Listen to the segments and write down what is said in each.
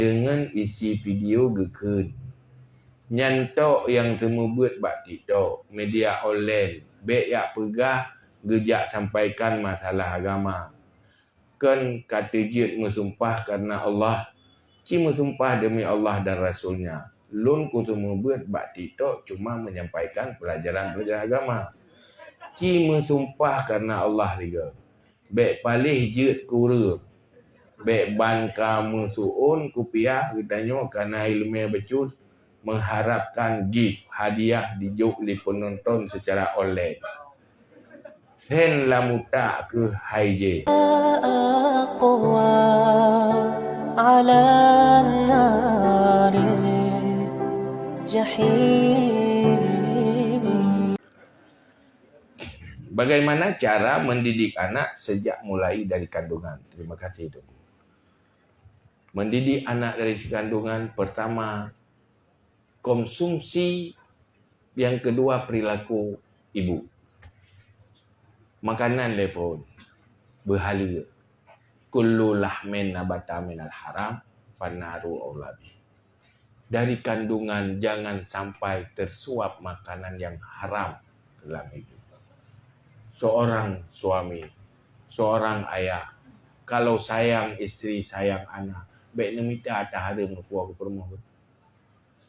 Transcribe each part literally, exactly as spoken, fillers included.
Deungon isi video geukheun. Nyan tok nyang seumeubeuet bak TikTok, media online, bék jak peugah geujak sampaikan masalah agama. Kon ka teujeuet meusumpah karena Allah, ci meusumpah demi Allah dan Rasul-Nya. Lôn kuseumeubeuet bak TikTok cuma menyampaikan pelajaran-pelajaran agama. Ci meusumpah karena Allah sigoe. Bék paléh jeuet keu ureuëng. Bék ban ka meusuon kupiah geutanyoe kana iéleumé bacut meuharapkan gift, hadiah dijok lé peunonton seucara online. Send lam utak keuh hai jih. أقوى على النار الجحيم. Bagaimana cara mendidik anak sejak mulai dari kandungan? Terima kasih, Teungku. Mendidik anak dari kandungan, pertama, konsumsi, yang kedua, perilaku ibu. Makanan, lefon, beuhaleue. Kullu lahmin nabata minal haram, fannaru aula bih. Dari kandungan jangan sampai tersuap makanan yang haram dalam hidup. Seorang suami, seorang ayah, kalau sayang istri, sayang anak, bék neumita hareuem neupuwoe keu peurumoh.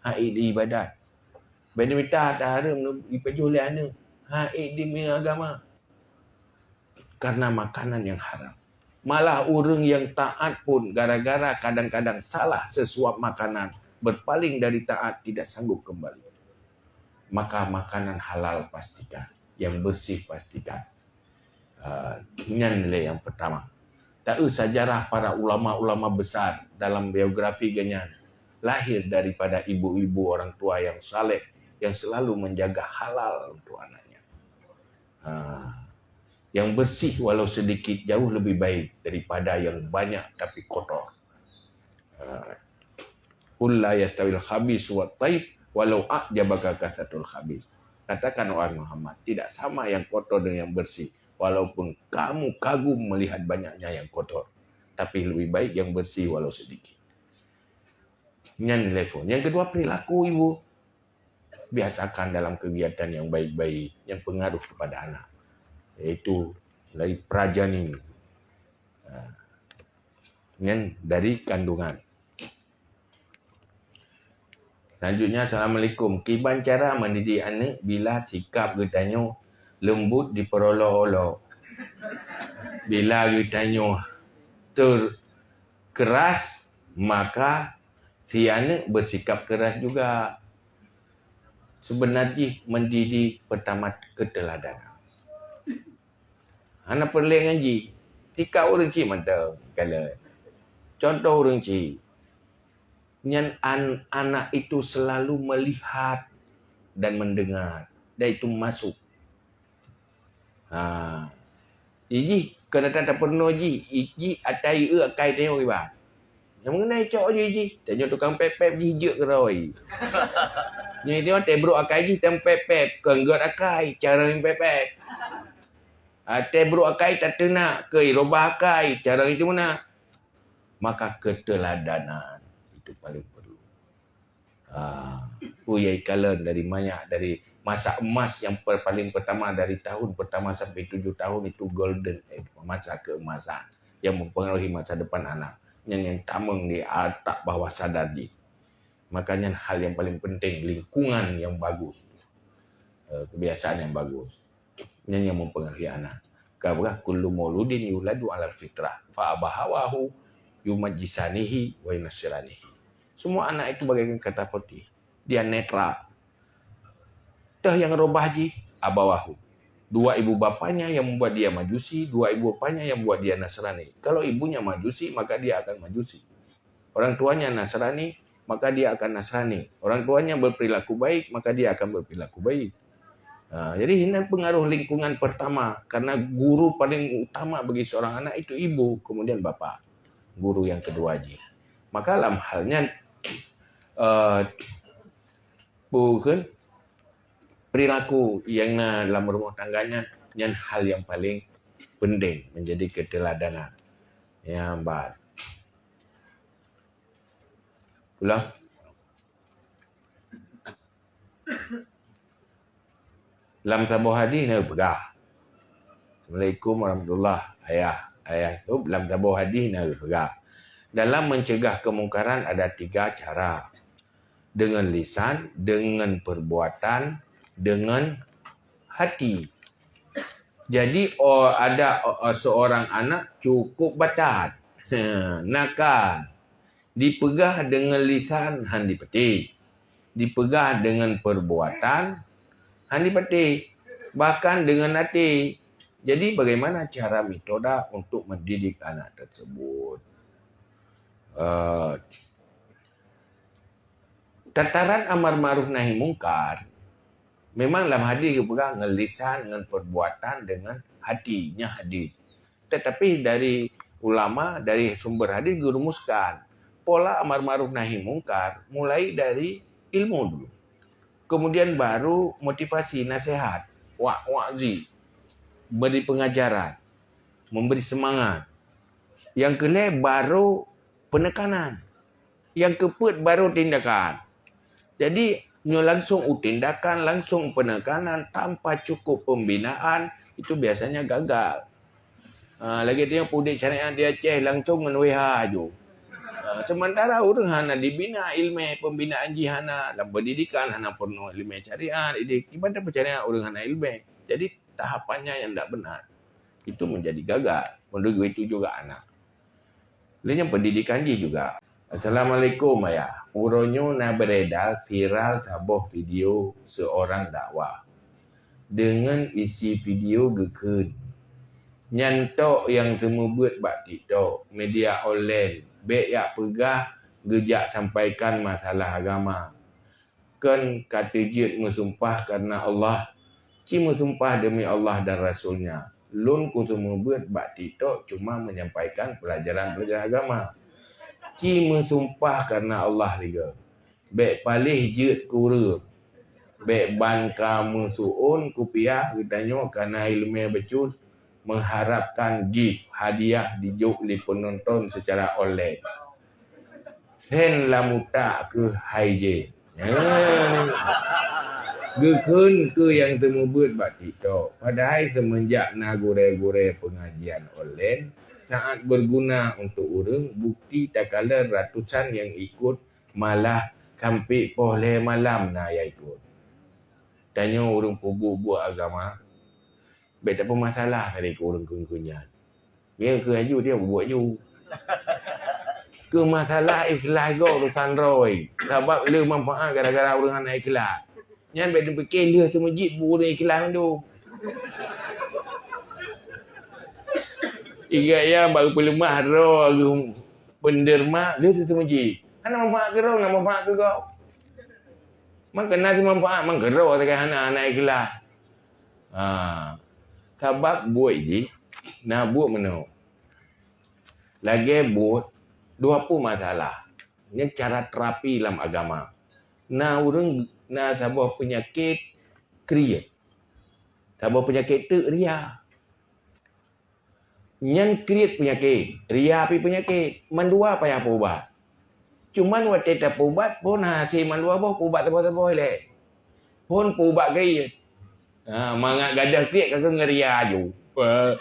Hai di ibadat. Bék neumita hareuem neupajoh lé aneuk. Hai di agama. Karena makanan yang haram. Malah ureuëng yang taat pun gara-gara kadang-kadang salah sesuap makanan, berpaling dari taat, tidak sanggup kembali. Maka makanan halal pastikan, yang bersih pastikan. Ah, nyan lé yang pertama. Taeu sejarah para ulama-ulama besar dalam biografi geuhnyan lahir daripada ibu-ibu orang tua yang saleh, yang selalu menjaga halal untuk anaknya. Ha, yang bersih walau sedikit jauh lebih baik daripada yang banyak tapi kotor. Ha, "Qul la yastawil khabis wa thayyib walau a'jabaka kathratul khabis." Katakan, wahai Muhammad, tidak sama yang kotor dengan yang bersih, walaupun kamu kagum melihat banyaknya yang kotor, tapi lebih baik yang bersih walau sedikit. Nyan level. Yang kedua, perilaku ibu. Biasakan dalam kegiatan yang baik-baik, yang pengaruh kepada anak, yaitu dari prajani. Ha. Nyan dari kandungan. Selanjutnya, assalamualaikum. Kiban cara mendidik aneuk bila sikap geutanyoe leumbut dipeurolok-olok? Bila geutanyoe ter-, keras, maka si aneuk bersikap keras juga. Sebenar jih mendidik pertama keteladanan. Hana peureulée ngon jih. Sikap ureuëng cit mantong kalon. Contoh ureuëng cit. Nyan an-, anak itu selalu melihat dan mendengar. Dan itu masuk. Ha. Ijih keuneuk tapeurunoe jih, ijih atai eu akai tanyoe kiban. Nyang meungenai cok jih, jih tanyoe tukang pép-pép jih jeuet keurôi. Nyoe tanyoe teubrok akai jih teumpép-pép, keu gét akai cara pép-pép. Atai brok akai tateunak, keu irobah akai cara itu meunak. Maka keteladanan itu paling perlu. Ah, peue nyang ikalon dari manyak, dari masa emas yang per-, paling pertama, dari tahun pertama sampai tujuh tahun itu golden age, masa keemasan yang mempengaruhi masa depan anak. Yang, yang tameng di atak bawah sadar jih. Makanya hal yang paling penting, lingkungan yang bagus. Eh, kebiasaan yang bagus. Nyan nyang mempengaruhi anak. Ka peugah, "Kullu mauludin yuladu 'alal fitrah, fa abawahu yumajjisanihi wa yunassiranihi." Semua anak itu bagaikan kertas putih. Dia netral. Teuh nyang robah jih, abawahu. Dua ibu bapanya yang membuat dia Majusi, dua ibu bapanya yang membuat dia Nasrani. Kalau ibunya Majusi, maka dia akan Majusi. Orang tuanya Nasrani, maka dia akan Nasrani. Orang tuanya berperilaku baik, maka dia akan berperilaku baik. Ha, jadi, ini pengaruh lingkungan pertama, karena guru paling utama bagi seorang anak itu ibu, kemudian bapa, guru yang kedua jih. Maka lam hal nyan, eh, peue kheun, perilaku nyang na lam rumah tangga nyan, nyan hal yang paling penting, menjadi keteladanan. Nyang ba-, Ulang. Lam saboh hadis na geupeugah. Assalamualaikum warahmatullah. Ayah, ayah tu lam saboh hadis na geupeugah. Dalam mencegah kemungkaran ada tiga cara. Dengan lisan, dengan perbuatan, dengan hati. Jadi, oh, ada, oh, seorang anak cukup batat. Nakal. Dipeugah dengan lisan han dipatéh. Dipeugah dengan perbuatan han dipatéh. Bahkan dengan até. Jadi, bagaimana cara metoda untuk mendidik anak tersebut? Eh, tataran amar ma'ruf nahi mungkar, memang lam hadis geupeugah ngon lisan, ngon perbuatan, dengan hati, nyan hadis. Tetapi dari ulama, dari sumber hadis geurumuskan, pola amar ma'ruf nahi mungkar mulai dari ilmu dulu. Kemudian baru motivasi, nasihat, wa-, wa'zi, beri pengajaran, memberi semangat. Yang keulhèe baru penekanan. Yang keupeuet baru tindakan. Jadi, nyoe langsung u tindakan, langsung penekanan tanpa cukup pembinaan, itu biasanya gagal. Ha, lagèe tanyoe peuduek syariat di Aceh langsung ngon W H aju. Ha, sementara ureueng hana dibina ileumèe, pembinaan jih hana, lam pendidikan hana peurunoe ileumèe syariat, jadi ibadah syariat ureueng hana ileumèe. Jadi, tahapannya yang tidak benar. Itu menjadi gagal menurut begitu juga anak. Lé nyan pendidikan jih juga. Assalamualaikum, Ayah. Uroe nyoe na beredar viral saboh video seorang dakwah. Deungon isi video geukheun, "Nyan tok nyang seumeubeuet bak TikTok, media online, bèk jak peugah geujak sampaikan masalah agama. Kon ka teujeuet meusumpah kareuna Allah, ci meusumpah deumi Allah dan Rasul-Nya. Lôn kuseumeubeuet bak TikTok cuma menyampaikan pelajaran-pelajaran agama. Ci meusumpah kareuna Allah sigoe. Bèk paléh jeuet keu ureueng. Bèk ban ka meusu'on kupiah geutanyoe kareuna ileumèe bacut, mengharapkan gift, hadiah dijok lé penonton secara online." Sen lam utak keuh hai jén. Nyan. Geukheun keu nyang seumeubeuet bak TikTok. Padahai seumeunjak na gurèe-gurèe pengajian online, sangat berguna untuk ureueng, bukti takalon ratusan nyang ikut, malah sampai poh lhèe malam na nyang ikut. Tanyoe ureueng peubuet-buet agama, bèk tapeumasalah sabe keu ureueng kheun-kheun nyan. Nyan keu aju dia buet ju. Keu masalah ikhlas gob urusan droe. Sabab le manfaat gara-gara ureueng hana ikhlas. Nyan bèk neupike lheueh seumeujid bu ureueng ikhlas mandum. Ingat ya baru peuleumah droe geuh penderma lheueh seumeujid. Hana manfaat keu droe, na manfaat keu gob. Mangkana si manfaat, mangkana droe sagai hana, hana ikhlas. Ha. Sabab buet jih, na buet meunoe. Lagèe buet, dua peumasalah. Nyan cara terapi lam agama. Na ureueng, na saboh peunyakét kriet. Saboh peunyakét teuk ria. Nyan kriet peunyakét, ria pih peunyakét. Mandua payah peuubat. Cuman watèe tapeuubat, phon hase mandua boh peuubat saboh-saboh ilèe. Phon peuubat kriet. Ha, mangat gadoh kriet ka keuh ngon ria aju. Wah,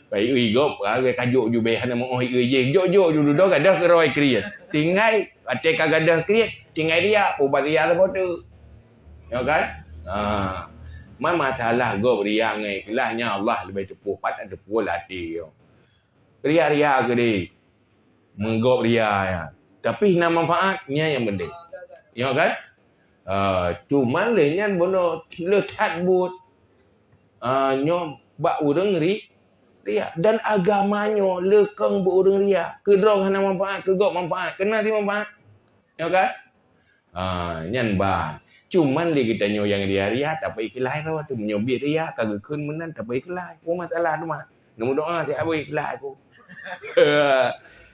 bai ui gob, ha, ka jok ju bèh hana meu ui jih. Jok-jok ju dudoe gadoh keudroe kriet. Tinggai watèe ka gadoh kriet, tinggai ria, peuubat ria saboh teuk. Ya kan? Ha. Man masalah gob ria ngon ikhlas nyan Allah leubeh teupeue, pat teupeue lam até nyoe. Ria-ria keudéh. Meugob ria nyan. Tapi na manfaat, nyan nyang penting. Ya kan? Ha, cuman lé nyan bunoe le that buet. Ha, nyoe bak ureueng ri-, ria. Dan agama nyoe le kong bak ureueng ria. Keu droe hana manfaat, keu gob manfaat. Keu na si manfaat. Ya kan? Ha, nyan ban. Cuman lé geutanyoe nyang ria-ria, tapeuikhlas saboh teuk. Meunyoe biet ria, ka geukheun meunan, tapeuikhlas. Oh, masalah teuma. Neumeudoa siat abui ikhlas aku.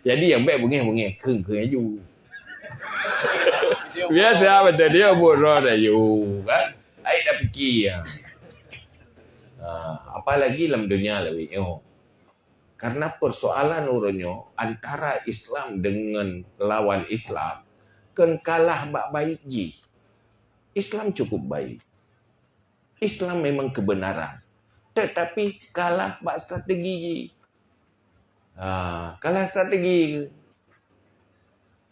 Jadi, nyang bèk beungèh-beungèh, kheun-kheun aju. Biasa beutôi dia buet droe aju, kan? Ai dah pikir. Ha, apalagi lam dunia lawét nyoe. Karena persoalan uroe nyoe antara Islam dengan lawan Islam, Kon kalah bak baik jih. Islam cukup baik. Islam memang kebenaran. Tetapi kalah bak strategi jih. Ha, kalah strategi.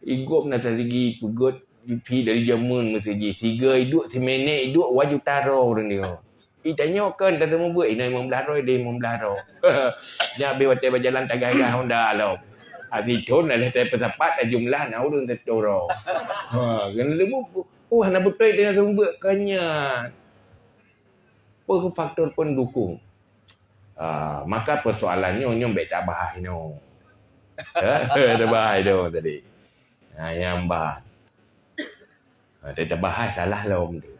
Igop na strategi peugöt pih dari jameun meuseujih. Tiga iduek, simenek iduek, waju taro ureueng nyoe. Itanyoe kon tateumeubuet, inoe limong blaih droe, limong blaih droe. Nyan habéh watèe bajalan tagah-gah Honda lom. Asithon na lhèe peusapat, tajumlah na ureueng seutoe. Ha, keuneuk leumo, oh, hana beutôi teuh na teumeubuet, kon nyan. Peue faktor pendukung? Ah, maka persoalan nyoe, nyoe bèk tabahas inoe. Tabahas inoe tadi. Ha, nyang bah. Ha, tabahas salah lom tu.